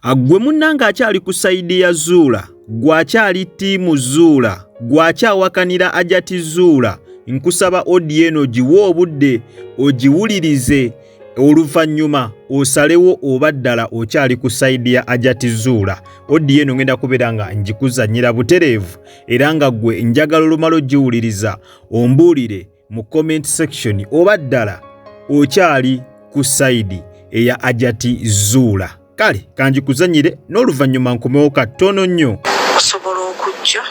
Ggwe munnange akyali ku sayidi ya Zuula, ggwe akyali ttiimu Zuula, ggwe akyawakanira Hajati Zuula, nkusaba audio eno ogiwe obudde ogiwulirize oluvannyuma osalewo oba ddala okyali ku sayidi ya Hajati Zuula. Audio eno ngenda kubeera nga ngikuzannyira butereevu era nga ggwe njagala olumala ogiwuliriza ombuulire mu comment section oba ddala okyali ku sayidi eya Hajati Zuula. Kale kanjikuzanyire n'oluvannyuma nkomewo katono nnyo. Osobola okujja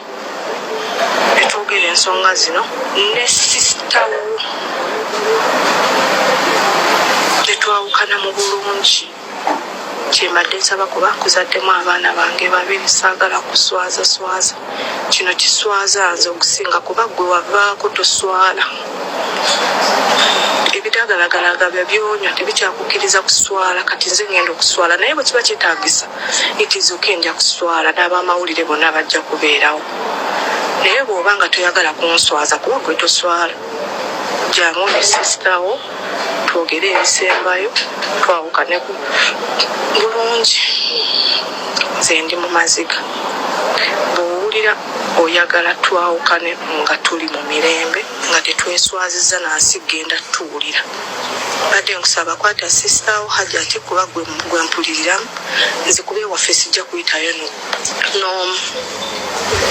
ne twogera ensonga zino ne sisita wo ne twawukana mu bulungi. Kyembadde nsaba kuba nkuzaddemu abaana bange babiri, saagala kuswaza swaza. Kino kiswaza nze okusinga kuba gwe wavaako toswala. Ebidagalalagala byonywa tebikyakukkiriza kuswala, kati nze ngenda okuswala, naye bwe kiba kyetaagisa it is okay, nja kuswala n'abamawulire bonna bajja kubeerawo. Naye bw'oba nga toyagala kunswaza kuba gwe toswala, jangu ne sisita wo twogere ebisembayo twawukane bulungi. Nze ndi mu maziga. Bw'owulira oyagala twawukane nga tuli mu mirembe nga tetweswazizza na nsi genda tuwulira. Mbadde nkusaba kwata sisita wo Hajati kuba gwe mpuliriramu, nze kuba ewaffe sijja kuyitayo n'omu,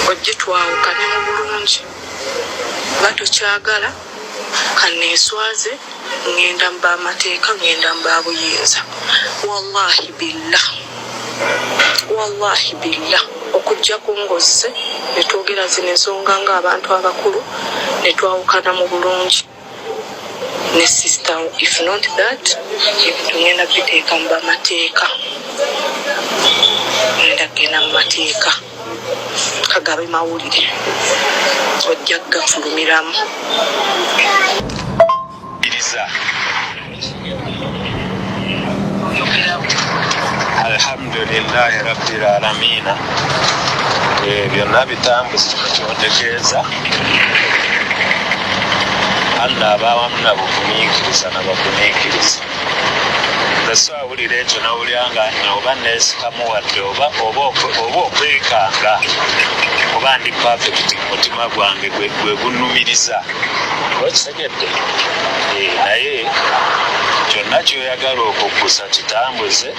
ojje twawukane mu bulungi. Oba tokyagala kanneeswaze, ngenda mu b'amateeka, ngenda mu baabuyinza. Wallahi billah, wallahi billah, okuggyako ng'ozze ne twogera zino ensonga ng'abantu abakulu ne twawukana mu bulungi ne sister wo. If not that, ebintu ngenda biteeka mu bamateeka, ngenda kugenda mu mateeka kagabe mawulire, ojja gafulumiramu. Alhamdulillahi rabbil alamina. Byonna bitambuze kyontegeeza Allah abawamu nabugumiikiriza nabagumiikiriza. Nze saawulira ekyo, nawulira nga oba neesikamu wadde oba oba oba okwekanga oba ndi perfect mu mutima gwange gwe gunnumiriza, okitegedde? Naye kyonna ky'oyagala okuggusa kitambuze.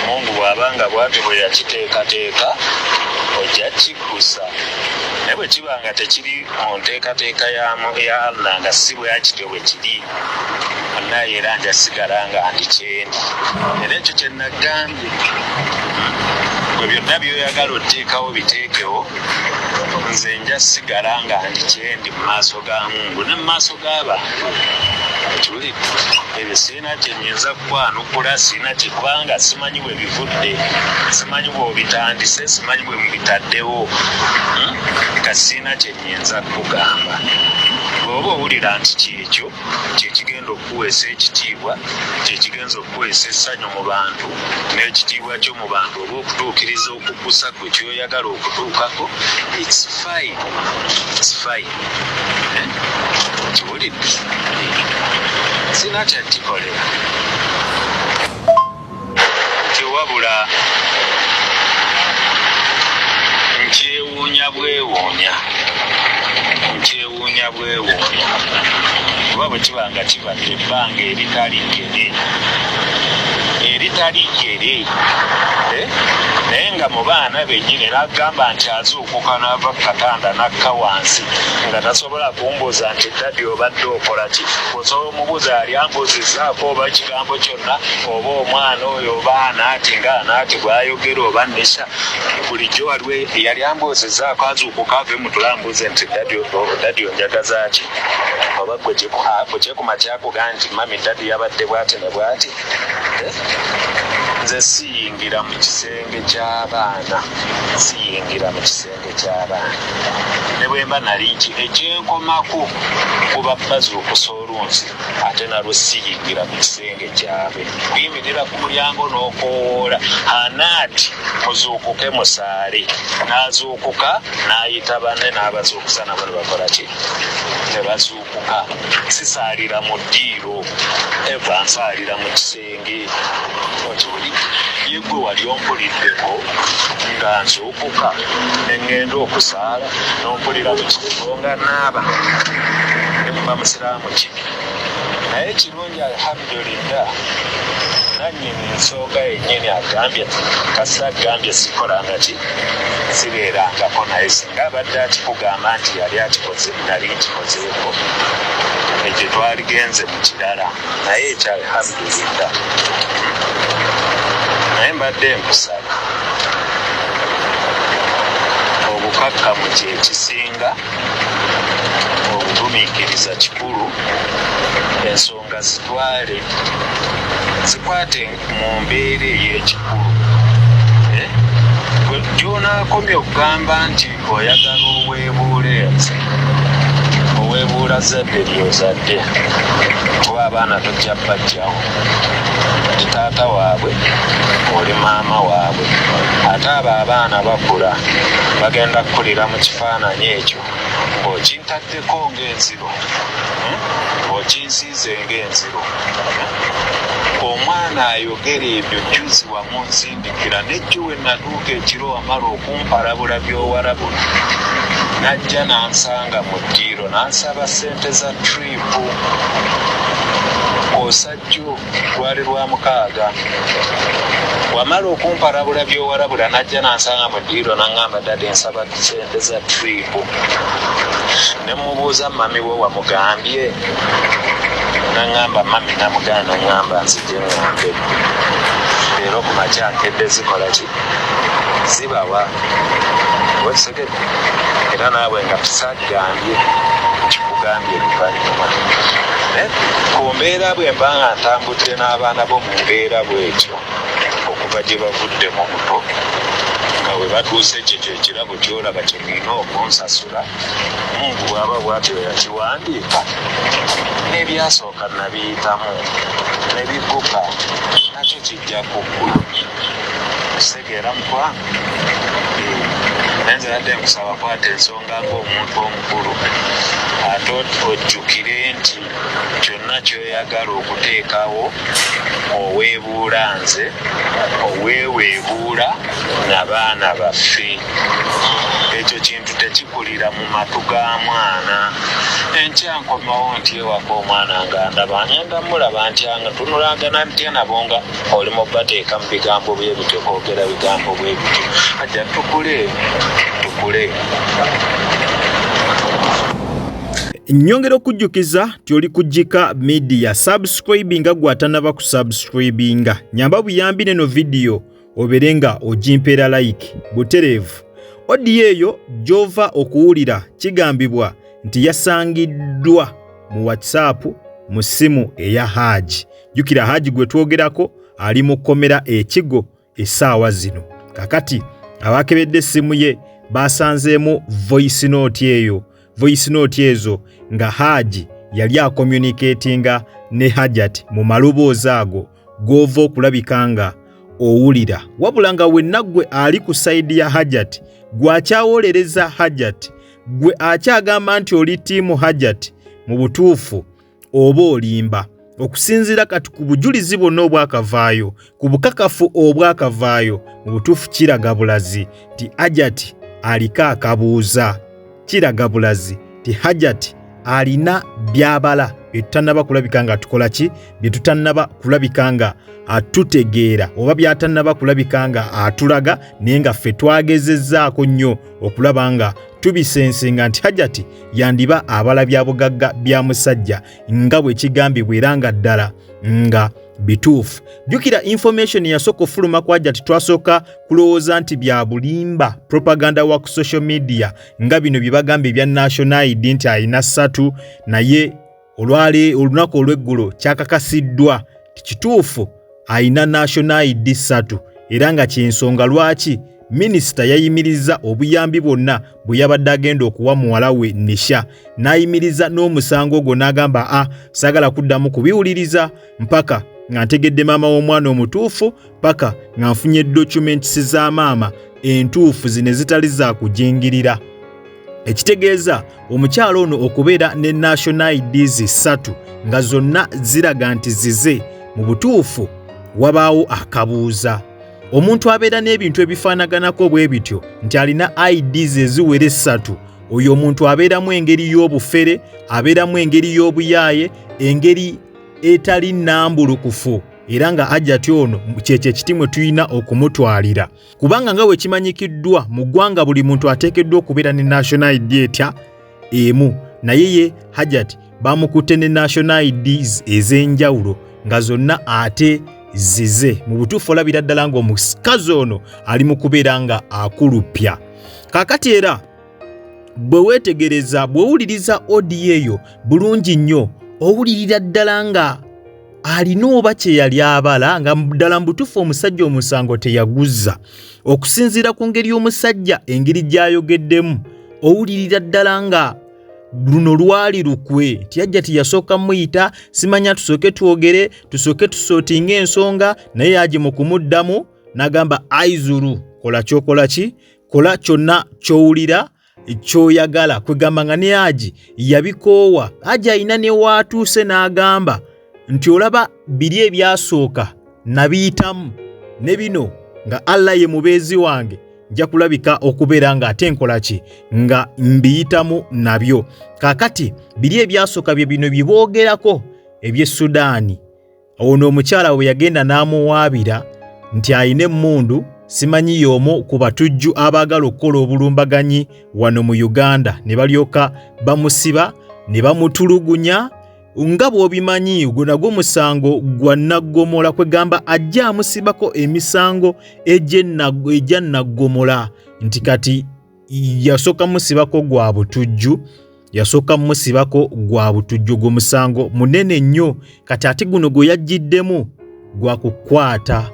Mungu bw'aba nga bw'atyo bwe yakiteekateeka, ojja kiggusa, naye bwe kiba nga tekiri mu nteekateeka ya ya Allah, nga si bwakityo bwe kiri, munnaye era nja sigala nga ndi kyendi. Era ekyo kye nagambye, gwe byonna by'oyagala oteekawo biteekewo, nze nja sigala nga ndi kyendi mu maaso ga Mungu ne mu maaso g'abantu. Okiwulidde? Ebyo sirina kye nnyinza kukwanukula, sirina kye, kubanga simanyi bwe bivudde, simanyi bw'obitandise, simanyi bwe mubitaddewo, Ka sirina kye nnyinza kukugamba. Bw'oba owulira nti kyekyo kye kigenda okukuweesa ekitiibwa, kye kigenza okukuweesa essanyu mu bantu n'ekitiibwa kyo mu bantu, oba okutuukiriza okuggusa gwe ky'oyagala okutuukako, it's fine, it's fine. Eh? Kiwulidde? Sirina kyakikolera nti wabula nkyewuunya bwewuunya, nkyewuunya bwewuunya kuba bwe kiba nga kibadde ebbanga eritali ggere, eritali ggere, eh? Naye nga mu baana bennyini n'agamba nti azuukuka n'ava ku katanda n'akka wansi nga tasobola kumbuuza nti daddy obadde okola ki. Osobola omubuuza yali ambuuzizzaako oba ekigambo kyonna, oba omwana oyo oba anaati nga anaati bw'ayogera oba Nisha bulijjo waliwo eyali ambuuzizzaako azuukuka ave mu tulo ambuuze nti daddy daddy onjagaza ki, oba gwe kyekuma kyakugaa nti mummy daddy yabadde bw'ati ne bw'ati. Nze siyingira mu kisenge ky'abaana, siyingira mu kisenge ky'abaana ne bwe mba nali nki ekyenkomako kuba bazuukusa olunsi, ate nalwo siyingira mu kisenge kyabwe. Kuyimirira ku mulyango n'okoowoola anaati muzuukuke musaale, n'azuukuka n'ayita banne n'abazuukusa nabo ne bakola ki, ne bazuukuka. Sisaalira mu ddiiro, eva nsaalira mu kisenge. Okiwulidde? Naye gwe wali ompuliddeko nga nzuukuka ne ŋŋenda okusaala n'ompulira mu kifo nga naaba ne muba musiraamu ki? Naye ekirungi alhamdulillah nannyini nsonga yennyini agambye kasita agambye sikolanga ki sibeerangako naye singa abadde akikugamba nti yali akikoze nali nkikozeeko ekyo twaligenze mu kirala naye ekyo alhamdulillah naye mbadde nkusaba obukakkamu kyekisinga obugumiikiriza kikulu ensonga zitwale zikwate mu mbeera ey'ekikulu eh? Gy'onaakomya okugamba nti oyagala oweebuula ensi oweebuula zadde ly'ozadde kuba abaana tojja bajjawo ndi taata waabwe oli maama waabwe ate abo abaana bakula bagenda kukulira mu kifaananyi ekyo ng'okintaddeko ng'enziro hmm? Ng'okinsiize ng'enziro hmm? Omwana ayogera ebyo jjuzi wamunzindikira nejjo we natuuka ekiro wamala okumpalabula by'owalabula najja n'ansanga mu ddiiro n'ansaba ssente za tiripu osajjo lwali lwa mukaaga wamala okumpalabula by'owalabula najja n'ansanga mu ddiiro n'aŋŋamba dade nsaba ssente za tiripu ne mubuuza mami we wamugambye naŋŋamba mami namugaana naŋŋamba nzije ŋŋambe leero ku makya nkedde zikola ki zibawa wekitegedde era naawe nga tusagambye nkikugambye luvannyuma naye ku mbeera bwe mba nga ntambudde n'abaana bo mu mbeera bwetyo okuva gye bavudde mu buto nga bwe batuuse ekyo kyekirabo kyolaba kye mulina okunsasula Mungu bw'aba bw'atyo yakiwandiika n'ebyasooka nabiyitamu ne bigguka nakyo kijja kuggwa okitegeera mukwano naye nze nadde nkusaba kwata ensonga ng'omuntu omukulu ate ojjukire nti kyonna kyoyagala okuteekawo oweebuula nze oweeweebuula na baana baffe ekyo kintu tekikulira mu matu ga mwana enkya nkomawo nti ewaka omwana nga ndaba ngenda mulaba ntya nga tunulagana ntya nabo nga oli mu bateeka mu bigambo bwe bityo kwogera bigambo bwe bityo ajja tukule tukule. Nyongera okujjukiza nti oli ku Gika Media, subscribinga gwe atanaba kusubscribinga, nyamba buyambi neno vidiyo obeere nga ogimpeera like butereevu. Odiyo eyo gy'ova okuwulira kigambibwa nti yasangiddwa mu WhatsApp mu ssimu eya Haji. Jjukira Haji gwe twogerako ali mu kkomera ekigo essaawa zino. Kakati abaakebedde essimu ye baasanzeemu voice note eyo, voice note ezo nga Haji yali akommunicatinga ne Hajat mu maloboozi ago g'ova okulabika nga owulira, wabula nga wenna ggwe ali ku sayidi ya Hajat gw'akyawolereza Hajat, gwe akyagamba nti oli ttiimu Hajat, mu butuufu oba olimba. Okusinziira kati ku bujulizi bwonna obwakavaayo, ku bukakafu obwakavaayo, mu butuufu kiraga bulazi nti Hajat aliko akabuuza, kiraga bulazi nti Hajat alina by'abala bye tutannaba kulabika nga tukola ki, bye tutannaba kulabika nga atutegeera oba by'atannaba kulabika nga atulaga, naye nga ffe twagezezzaako nnyo okulaba nga tubisensinga nti Hajati yandiba abala bya bugagga bya musajja nga bwe kigambibwa era nga ddala nga bituufu. Jjukira information yasooka ofuluma ku Hajati twasooka kulowooza nti bya bulimba, propaganda wa ku social media nga bino bye bagamba ebya National ID nti alina ssatu, naye olwali olunaku olw'eggulo kyakakasiddwa nti kituufu alina National ID ssatu, era nga ky'ensonga lwaki minisita yayimirizza obuyambi bwonna bwe yabadde agenda okuwa muwala we Nisha, n'ayimiriza n'omusango ogwo n'agamba a saagala kuddamu kubiwuliriza mpaka nga ntegedde maama w'omwana omutuufu, paka nga nfunye documents za maama entuufu zino ezitali za kujingirira. Ekitegeeza omukyalo ono okubeera ne National IDs ssatu nga zonna ziraga nti zize, mu butuufu wabaawo akabuuza. Omuntu abeera n'ebintu ebifaanaganako bwe bityo nti alina IDs eziwera essatu, oyo omuntu abeeramu engeri y'obufere, abeeramu engeri y'obuyaaye, engeri etali nnambulukufu, era nga Hajjati ono kyekyo ekiti mwe tulina okumutwalira. Kubanga nga bwe kimanyikiddwa mu ggwanga buli muntu ateekeddwa okubeera ne national ID etya emu, naye ye Hajjati bamukutte ne national IDs ez'enjawulo nga zonna ate zize. Mu butuufu olabira ddala ng'omukazi ono ali mu kubeera nga akulupya. Kaakati era bwe weetegereza, bw'owuliriza odiyo eyo bulungi nnyo, owulirira ddala nga alina oba kye yali abala, nga ddala mu butuufu omusajja omusango teyaguzza. Okusinziira ku ngeri omusajja engeri gy'ayogeddemu, owulirira ddala nga luno lwali lukwe nti Hajjati yasooka muyita, simanya tusooke twogere, tusooke tusootinge ensonga, naye Haji mu kumuddamu n'agamba aizuru kola ky'okola ki, kola kyonna ky'owulira ky'oyagala. Kwegamba nga ne Haji yabikoowa. Haji alina ne waatuuse n'agamba nti olaba biri ebyasooka nabiyitamu, ne bino nga Allah ye mubeezi wange nja kulabika okubeera nga ate nkola ki nga mbiyitamu nabyo. Kaakati biri ebyasooka bye bino bye boogerako eby'e Sudaani. Ono omukyala bwe yagenda n'amuwaabira nti alina emmundu, simanyi y'omu ku batujju abaagala okukola obulumbaganyi wano mu Uganda, ne balyoka bamusiba ne bamutulugunya nga bw'obimanyi, gwo nagwo musango gwa naggomola. Kwegamba ajja amusibako emisango egya naggomola nti kati yasooka musibako gwa butujju, yasooka musibako gwa butujju, gwo musango munene nnyo. Kati ate guno gwe yajjiddemu gwa kukwata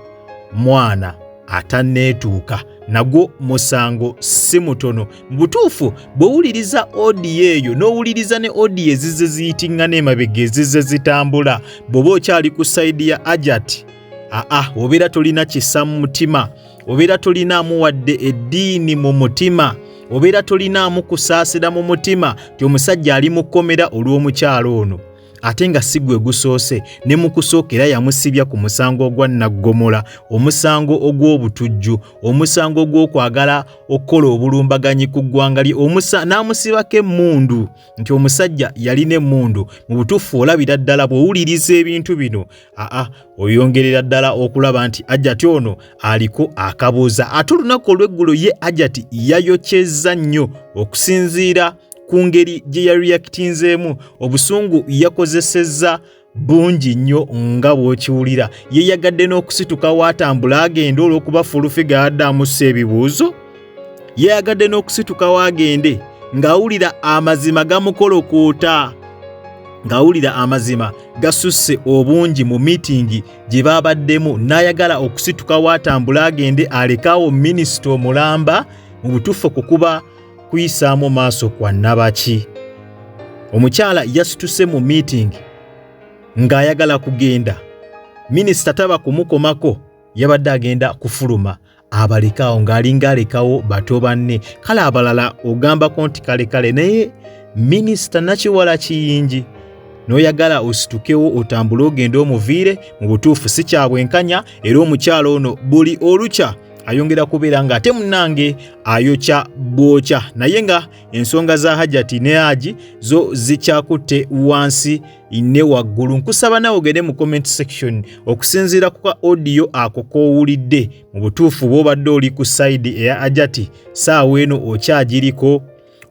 mwana atanneetuuka, nagwo musango si mutono. Mu butuufu bw'owuliriza odiyo eyo n'owuliriza ne odiyo ezizze ziyitiŋŋana emabega ezizze zitambula, bw'oba okyali ku sayidi ya Hajjati, aa obeera tolina kisa mu mutima, obeera tolinaamu wadde eddiini mu mutima, obeera tolinaamu kusaasira mu mutima nti omusajja ali mu kkomera olw'omukyalo ono, ate nga si gwe gusoose. Ne mu kusooka era yamusibya ku musango ogwa naggomola, omusango ogw'obutujju, omusango ogw'okwagala okukola obulumbaganyi ku ggwanga lye, n'amusibako emmundu nti omusajja yalina emmundu. Mu butuufu olabira ddala bw'owuliriza ebintu bino, aa oyongerera ddala okulaba nti Hajjati ono aliko akabuuza. Ate olunaku olw'eggulo ye Hajjati yayokyezza nnyo okusinziira ku ngeri gye yareactinzeemu. Obusungu yakozesezza bungi nnyo nga bw'okiwulira. Yeeyagadde n'okusituka waatambula agende olw'okuba fulufiga yadde amussa ebibuuzo. Yeeyagadde n'okusituka waagende ng'awulira amazima gamukolokoota, ng'awulira amazima gasusse obungi mu miitingi gye baabaddemu, n'ayagala okusituka waatambula agende alekaawo minisita omulamba. Mu butuufu kukuba kuyisaamu maaso kwa nabaki. Omukyala yasituse mu miitingi ng'ayagala kugenda, minisita taba kumukomako, yabadde agenda kufuluma abalekaawo ng'alinga alekawo bato banne. Kale abalala ogambako nti kale kale, naye minisita Nakiwala Kiyingi n'oyagala ositukewo otambule ogende omuviire, mu butuufu si kya bwenkanya. Era omukyala ono buli olukya ayongera kubeera ng'ate munnange ayokya bwokya, naye nga ensonga za Hajjati ne Haji zo zikyakutte wansi ne waggulu. Nkusaba nawe ogende mu comment section okusinziira ku ka audio ako k'owulidde. Mu butuufu bw'obadde oli ku sayidi eya Hajjati, saawa eno okyagiriko.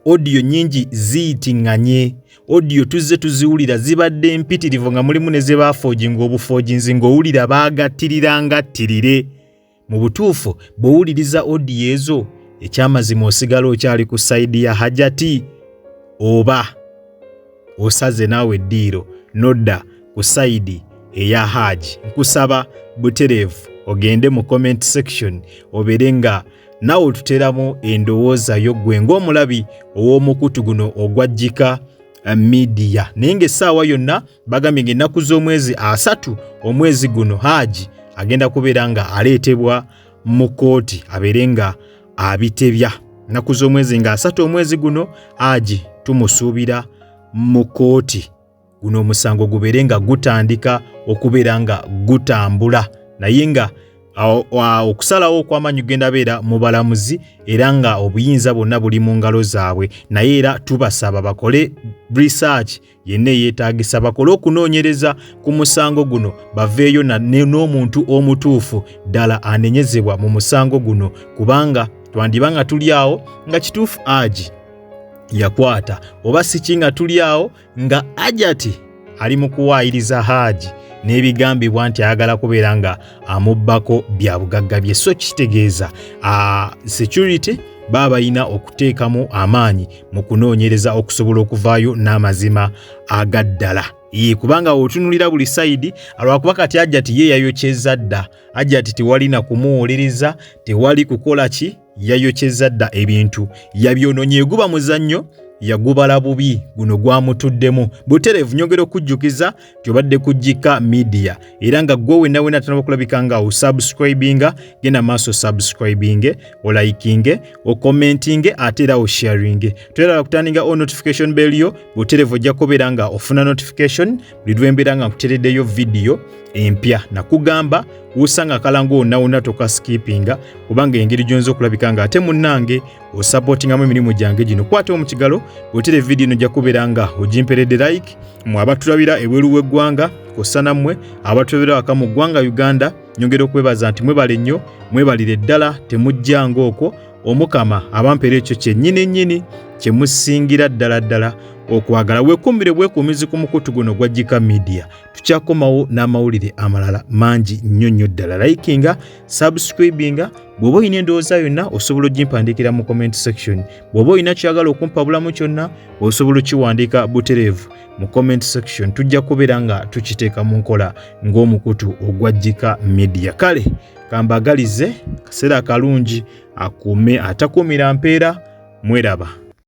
Audio nnyingi ziyitiŋŋanye, audio tuzze tuziwulira zibadde mpitirivu, nga mulimu ne ze baafoojinga obufoojinzi ng'owulira baagattirira ngattirire. Mu butuufu bw'owuliriza audio ezo, ekyamazima osigala okyali ku sayidi ya Hajjati oba osaze naawe eddiiro nodda ku sayidi eya Haji? Nkusaba butereevu ogende mu comment section obeere nga naawe otuteeramu endowooza yo ggwe ng'omulabi ow'omukutu guno ogwa Jika Media. Naye ng'essaawa yonna bagambye ng'ennaku z'omwezi 3 omwezi guno Haji agenda kubeera nga aleetebwa mu kkooti abeere nga abitebya. Ennaku z'omwezi nga 3 omwezi guno Haji tumusuubira mu kkooti, guno omusango gubeere nga gutandika okubeera nga gutambula. Naye nga Okusalawo okw'amaanyi kugenda beera mu balamuzi era nga obuyinza bwonna buli mu ngalo zaabwe, naye era tubasaba bakole research yenna eyeetaagisa, bakole okunoonyereza ku musango guno, baveeyo n'omuntu omutuufu ddala anenyezebwa mu musango guno, kubanga twandiba nga tuli awo nga kituufu Haji yakwata, oba siki nga tuli awo nga Hajati ali mu kuwaayiriza Haji n'ebigambibwa nti ayagala kubeera nga amubbako bya bugagga bye. So kitegeeza security baba balina okuteekamu amaanyi mu kunoonyereza okusobola okuvaayo n'amazima agaddala. Ye kubanga otunulira buli side, alwakuba kati Hajati ye yayokyeza dda. Hajati tewali na kumuwuliriza, tewali kukola ki, yayokyeza dda ebintu, yabyononye. Guba muzannyo, yagubala bubi, guno gwamutuddemu butereevu. Nyongera okujjukiza nti obadde kujjika media, era nga gwe wenna wenna tanaba kulabika nga osubscribinga, genda maaso subscribinge, olikinge, ocommentinge, ate era osharinge. Toyagala kuturninga on notification bell yo butereevu, ojja kubeera nga ofuna notification buli lwembeera nga nkutereddeyo vidiyo empya. Nakugamba wusanga akalango wonna wonna tokaskipinga, kubanga engeri gyonza okulabika nga ate munnange osupportingamu emirimu gyange gino. Kwata mu kigalo bw'otere vidiyo eno, ojja kubeera nga ogimperedde like. Mwe abatulabira ebweru w'eggwanga kw'ossa nammwe abatulabira waka mu ggwanga Uganda, nyongera okwebaza nti mwebale nnyo, mwebalire ddala, temujjanga okwo. Omukama abampeera ekyo kyennyini nnyini kye musingira ddala ddala okwagala. Weekuumire bwekuumizi ku mukutu guno gwa Gika Media. Tukyakomawo n'amawulire amalala mangi nnyo nnyo ddala. Likinga, subscribinga. Bw'oba olina endowooza yonna osobola ogimpandiikira mu comment section. Bw'oba olina kyagala okumpa bulamu kyonna osobola okiwandiika butereevu mu comment section, tujja kubeera nga tukiteeka mu nkola ng'omukutu ogwa Gika Media. Kale kambagalize kaseera akalungi, akuume atakuumira mpeera. Mweraba.